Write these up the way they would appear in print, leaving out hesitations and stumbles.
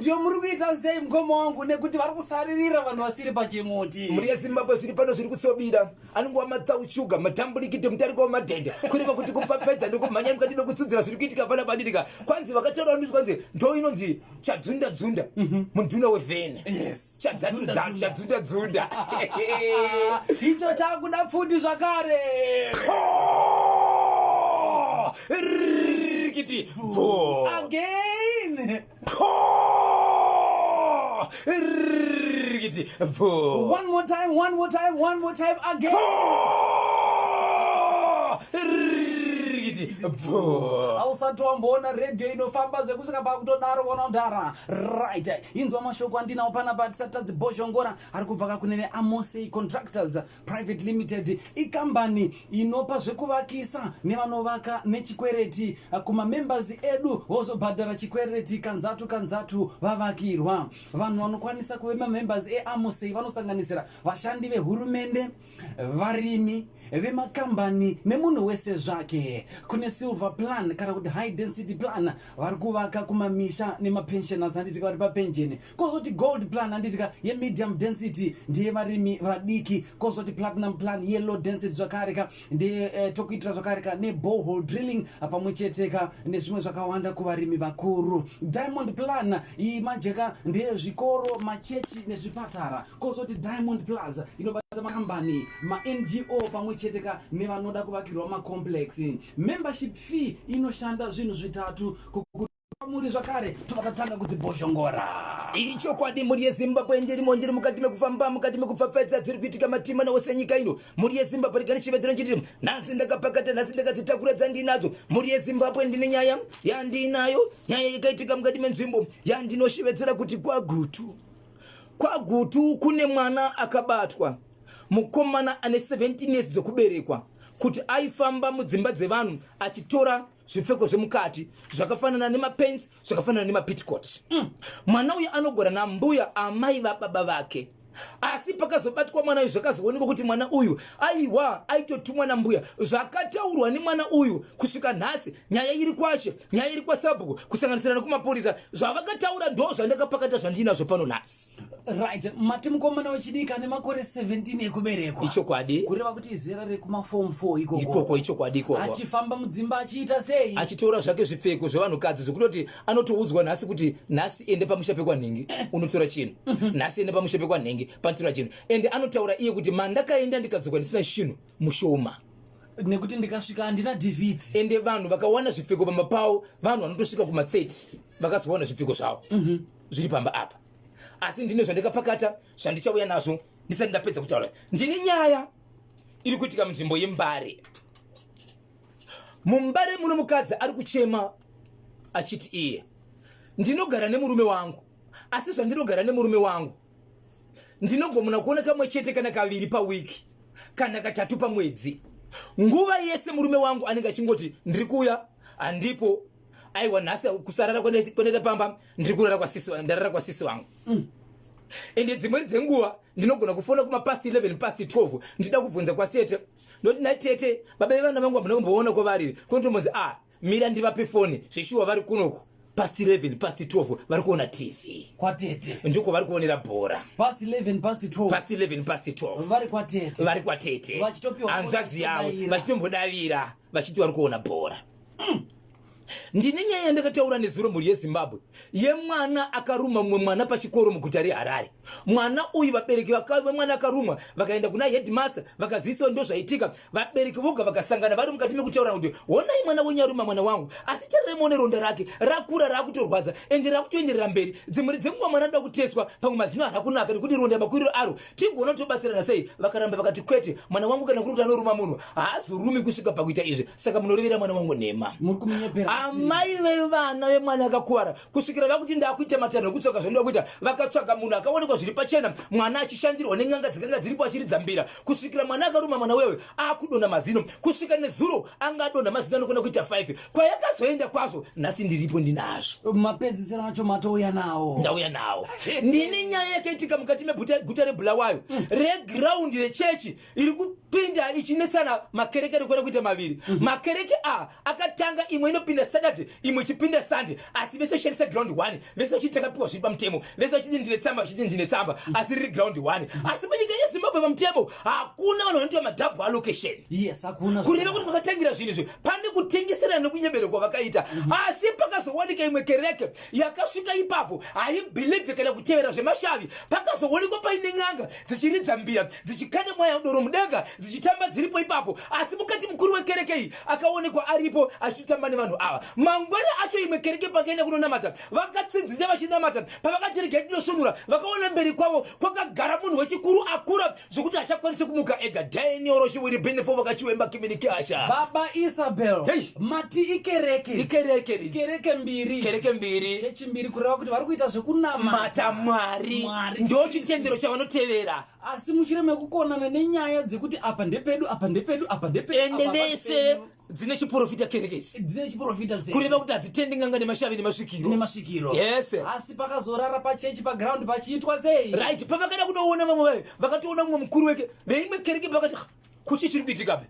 Mustudio muri kuita sei mukoma wangu nekuti vari kusaririra vanhu vasiri pachimuti. Mhuri yeZimbabwe zviri pano zviri kutsobira. Anongova matsau shuga, matambulikiti, mutariko wemadhende. Kureva kuti kupfapfaidza nekumhanya mukati mekutsudzira zviri kuitika pana panditika. Kwanzi vakataura vanoti kwanzi ndo inonzi chadzunda dzunda munduna wevhene. Yes. Chadzunda chadzunda dzunda. Icho chakuda pfuti zvakare. Rikiti. Bvo. Again. Rikiti. Bvo. One more time, one more time, one more time again. Rikiti. Bvo. Hausati wamboona radio inofamba zvekusvika pakutodaro wona mudhara. Right. Inzwa mashoko andinawo panapa tisati tadzibhozhongora ari kubva kakune veAmosei Contractors Private Limited ikambani inopa zvekuvakisa nevanovaka nechikwereti kumamembers edu vozobhadhara chikwereti kanzatu kanzatu vavakirwa. Vanhu vanokwanisa kuve mamembers eAmosei vanosanganisira vashandi vehurumende, varimi, vemakambani nemunhu wese zvake. Kune silver plan kana kuti high density plan vari kuvaka kumamisha nemapensioners handitika vari papenjeni. Kozoti gold plan handitika yemedium density ndeye varimi vadiki. Kozoti platinum plan yelow density zvakare ka ndeye tokuitira zvakare ka neborehole drilling pamwe chete ka nezvimwe zvakawanda kuvarimi vakuru. Diamond plan iyi manje ka ndeye zvikoro, machechi nezvipatara. Kozoti Diamond Plus inobata makambani, maNGO pamwe chete ka nevanoda kuvakirwa macomplex. Membership fee inoshanda zvinhu zvitatu muri zvakare tobva tatanga kudzibhozhongora. Ichokwadi mhuri yeZimbabwe, ndirimo ndiri mukati mekufamba, mukati mekupfapfaidza dziri kuitika matima naose enyika ino. Mhuri yeZimbabwe rega ndichivedzera ndichiti nhasi ndakapakata, nhasi ndakadzitakura dzandinadzo. Mhuri yeZimbabwe ndine nyaya yandinayo, nyaya yakaitika mukati menzvimbo yandinoshevedzera kuti kwaGutu. KwaGutu kune mwana akabatwa, mukomana ane 17 years dzekuberekwa, kuti aifamba mudzimba dzevanhu achitora zvipfeko zvemukati zvakafanana nemapants, zvakafanana nemapitcot. Mwana uyu anogara nambuya amai vababa vake, asi pakazobatwa mwana uyu zvakazoonekwa kuti mwana uyu aiwa aitotumwa nambuya. Zvakataurwa nemwana uyu kusvika nhasi, nyaya iri kwashe, nyaya iri kwasabhuku, kusanganisira nekumapurisa, zvavakataura ndo zvandakapakata zvandinazvo pano nhasi. Right, mati mukomana wechidiki ane makore 17 ekuberekwa. Ichokwadi. Kureva kuti izera rekuma form 4 ikoko. Ikoko ichokwadi ikoko. Achifamba mudzimba achiita sei? Achitora zvake zvipfeko zvevanhukadzi, zvekutoti anotoudzwa nhasi kuti nhasi ende pamusha pekwanhingi unotora chinhu, nhasi ende pamusha pekwanhingi panotora chinhu. Ende anotaura iye kuti mandakaenda ndikadzoka ndisina chinhu mushoma, nekuti ndikasvika handina DVD. Ende vanhu vakawana zvipfeko pamba pavo, vanhu vanotosvika kuma 30 vakazowana zvipfeko zvavo zviri pamba apa. Asi ndine zvandikapakata zvandichauya nazvo ndisati ndapedza kutaura. Ndine nyaya iri kuitika munzvimbo yeMbare. MuMbare muno mukadzi ari kuchema achiti iye ndinogara nemurume wangu, asi zvandinogara nemurume wangu ndinogomuna kuona kamwe chete kana kaviri pawiki kana katatu pamwedzi. Nguva yese murume wangu anenge achingoti ndiri kuuya, handipo, aiwa nhasi kusarara kwandaita pamba, ndiri kurara kwasisi, ndarara kwasisi vangu. Ende dzimweni dzenguva ndinogona kufona kuma past 11, past 12, ndida kubvunza kwatete, ndoti nhai tete, baba vevana vangu hamuna kumboona kwavari? Kunotombonzi a mira ndivape foni, zveshuwa vari kunoku past 11, past 12 vari kuona TV. Kwatete. Ndiko vari kuonera bhora. Past 11, past 12. Past 11, past 12. Vari kwatete. Vari kwatete. Vachitopiwa hanzvadzi yavo vachitodavira. Vachitombodavira vachiti vari kuona bhora. Ndine nyaya yandakataura nezuro, mhuri yeZimbabwe, yemwana akaruma mumwe mwana pachikoro muguta reHarare. Mwana uyu, vabereki vemwana akarumwa vakaenda kuna headmaster vakaziviswa ndo zvaitika. Vabereki voga vakasangana vari mukati mekutaura kuti honai mwana wenyu aruma mwana wangu, asi tarirai muone ronda rake rakura, rakutorwadza ende rakutoenderera mberi. Dzimwe dzenguva mwana anoda kuteswa, pamwe mazino haana kunaka nekuti ronda makuriro aro, tigoona tobatsirana sei. Vakaramba vakati kwete, mwana wangu kana kuri kuti anoruma munhu haazorumi kusvika pakuita izvi, saka munorevera mwana wangu nhema. Muri kumunyepera. Amai vevana vemwana akakuvara kusvikira vakuti ndakuita matanho ekutsvaga zvandoda kuita. Vakatsvaga munhu akaonekwa zviri pachena, mwana achishandirwa nen'anga dzakanga dziripo achiridza mbira, kusvikira mwana akaruma mwana wewe akudonha mazino. Kusvika nezuro anga adonha mazino anokona kuita 5. Kwayakazoenda kwazvo nhasi ndiripo ndinazvo. Mapedzisiro acho matouya nawo. Ndauya nawo. Ndine nyaya yakaitika mukati meguta reBulawayo, regraundi rechechi iri kupinda ichinetsana makereke anokwana kuita maviri. Makereke a akatanga imwe inopinda Saturday, imwe ichipinda Sunday, asi vese vachishandisa ground one, vese vachiti takapiwa zviri pamutemo, vese vachiti ndine tsamba, vachiti ndine tsamba, asi riri ground one. Asi munyika yeZimbabwe pamutemo hakuna vanhu vanoita madouble allocation. Yes, hakuna. Kureva kuti kwakatangira zvinhu izvi pane kutengeserana nekunyebero kwavakaita. Asi pakazowanika imwe kereke yakasvika ipapo, haibhilivhi kana kutevera zvemashavi. Pakazoonekwa paine n'anga dzichiridza mbira, dzichikanda mwaya doro mudenga, dzichitamba dziripo ipapo, asi mukati mukuru wekereke iyi akaonekwa aripo achitamba nevanhu ava. Mangwana acho imwe kereke pakaenda kunonamata, vakatsinzinya vachinamata. Pavakati regai tinosvunura, vakaona mberi kwavo kwakagara munhu wechikuru akura zvekuti hachakwanisi kumuka ega. Daniel Roshiwiri Benefo vakachiwemba Kiminikasha. Baba Isabel. Hey. Mati ikereke. Ikereke idzi. Kereke mbiri. Kereke mbiri. Chechi mbiri, kureva kuti vari kuita zvekunamata mata Mwari. Mwari. Ndo chitendero chavanotevera. Asi mushure mekukonana nenyaya dzekuti apa ndepedu, apa ndepedu, apa ndepedu, ende apa hapasi vese pedu. Dzine chiprofita kereke idzi. Dzine chiprofita dzese. Kureva kuti hadzitendi n'anga nemashavi nemasvikiro. Nemasvikiro. Yes. Asi pakazorara pachechi paground pachiitwa sei? Right, pavakada kunoona vamwe vayo, vakatoona mumwe mukuru weke veimwe kereke, vakati, "Ah, kuchi chiri kuitika pe?"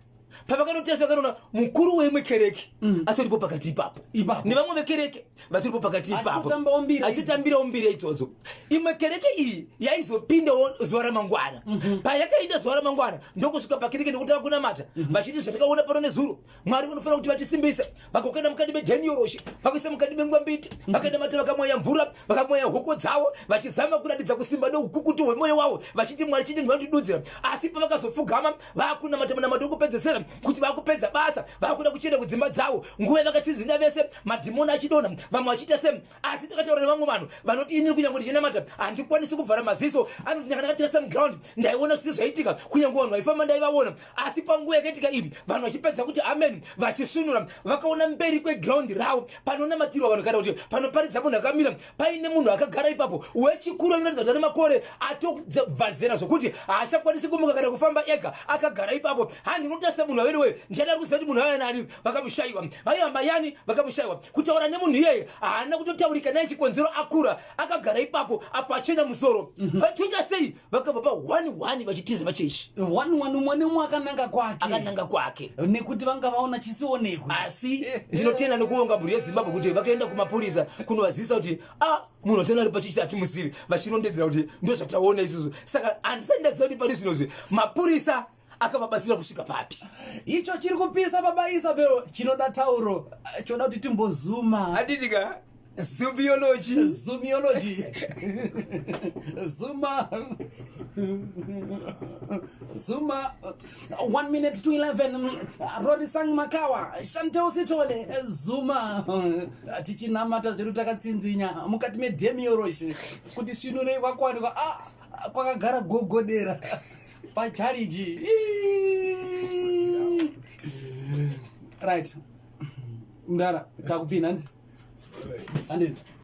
Pavakanotesa vakanoona mukuru weimwe kereke atoripo pakati ipapo. Ipapo. Nevamwe vekereke vatoripo pakati ipapo. Achitotambawo mbira idzi. Achitambirawo mbira idzodzo. Imwe kereke iyi yaizopindawo zuva ramangwana. Payakainda zuva ramangwana ndokusvika pakereke ndokutanga kunamata, vachiti, "Zvatakaona pano nezuro, Mwari vanofanira kuti vatisimbise." Vakokaenda mukati medhenioroshi, vakaisa mukati mengwambiti, vakaenda vakamwaya mvura, vakamwaya hoko dzavo, vachizama kuratidza kusimba neukukutu hwemwoyo wavo, vachiti Mwari chiti ndivanotidudzira. Asi pavakazopfugama vakunamata munamato wekupedzesera kuti vakupedza basa, vakuda kuchienda kudzimba dzavo, nguva yavakatsinzinya vese, madhimoni achidonha, vamwe vachiita semu. Asi ndakataura nevamwe vanhu vanoti, "Inini kunyange ndichinamata handikwanisi kuvhara maziso." Anoti, "Ndakandakatarisa muground, ndaiona zvisi zvaitika, kunyange vanhu vaifamba ndaivaona." Asi panguva yakaitika iyi, vanhu vachipedza kuti amen, vachisvinura, vakaona mberi kweground ravo panonamatirwa vanhu kana kuti panoparidza munhu akamira, paine munhu akagara ipapo wechikuru anoratidza kuti ane makore atobva zera zvokuti haachakwanisi kumuka kana kufamba ega, akagara ipapo. Handi unotarisa munhu averi ndiani ari kuziva kuti munhu aya nani? Vakamushayiwa, vaiva mayani, vakamushayiwa. Kutaura nemunhu iyeye haana kutotaurika naye, chikonzero akura, akagara ipapo apo achena musoro. Vatoita sei? Vakabva pa 1 1 vachitiza vachechi. One one, umwe nemumwe akananga kwake. Akananga kwake. Nekuti vanga vaona chisionekwe. Asi ndinotenda nekuonga mhuri yeZimbabwe kuti vakaenda kumapurisa kunovazivisa kuti a munhu atona ari pachechi hatimuzivi, vachirondedzera kuti ndo zvataona isusu. Saka handisati ndaziva kuti pari zvinozvi mapurisa akavabatsira kusvika papi. Icho chiri kupisa, Baba Isabel, chinoda tauro, choda kuti timbozuma. Handitika zubiology. Zumiology, zuma zuma. 1 minute to 11. Rodisang Makawa, Shantel Sitole, zuma tichinamata zvedu takatsinzinya mukati medhemioroshi kuti svinurei kwakwanikwa. Ah, kwakagara gogodera pachariji. Right, mdara, takupinda, handi handiti?